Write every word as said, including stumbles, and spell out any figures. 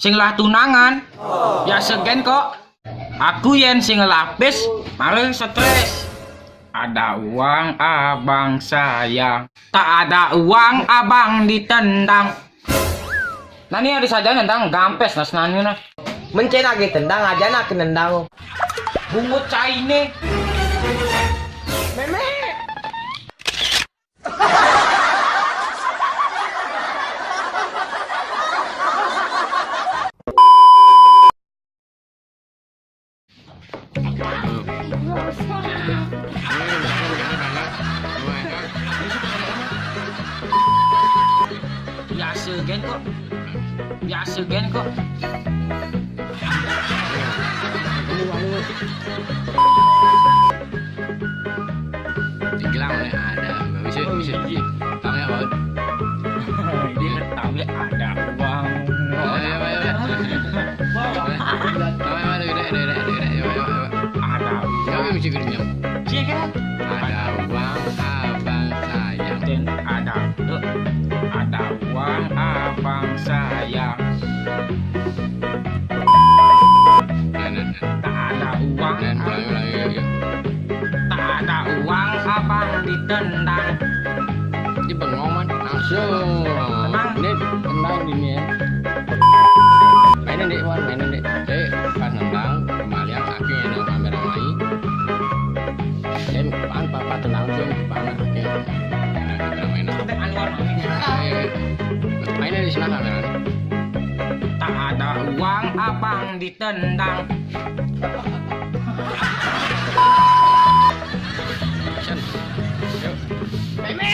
Sing lah tunangan. Ya segen kok. Aku yen sing lapis, malah stres. Ada uang abang sayang. Tak ada uang abang ditendang. Nah, ini harus aja nendang gampes nas nanu nah. Mencen lagi tendang aja nak nendang. Bungut caine. Meme. Biasa gen kok. Biasa gen kok. Digelang oleh ada. Bisa, bisa. Tahu ya, Bang? Dia tahu ya ada uang. Ayo, ayo, ayo. Ayo, ayo, ayo, ayo, ayo, ayo, ayo, ayo. Ada uang. Siapa yang mesti kerja? Siapa? Ada uang, abang sayang. Dan ada, tuh. Ada uang, abang sayang. Nah, nah, nah. Tak ada uang. Dan ulangi, ulangi, yuk, yuk. Tak ada uang, abang ditendang. Ini bengong, Man. Langsung. Tenang. Ini tenang, ini ya. Mainin, Dek, Wan, mainin, Dek. Dek, pas nendang, kembali yang kaki yang kamera main. Dek, pan, papa tenang, Dek, pan, oke. Mainin di sana kamera. Tak ada uang, abang ditendang. Action. Yuk. Meme.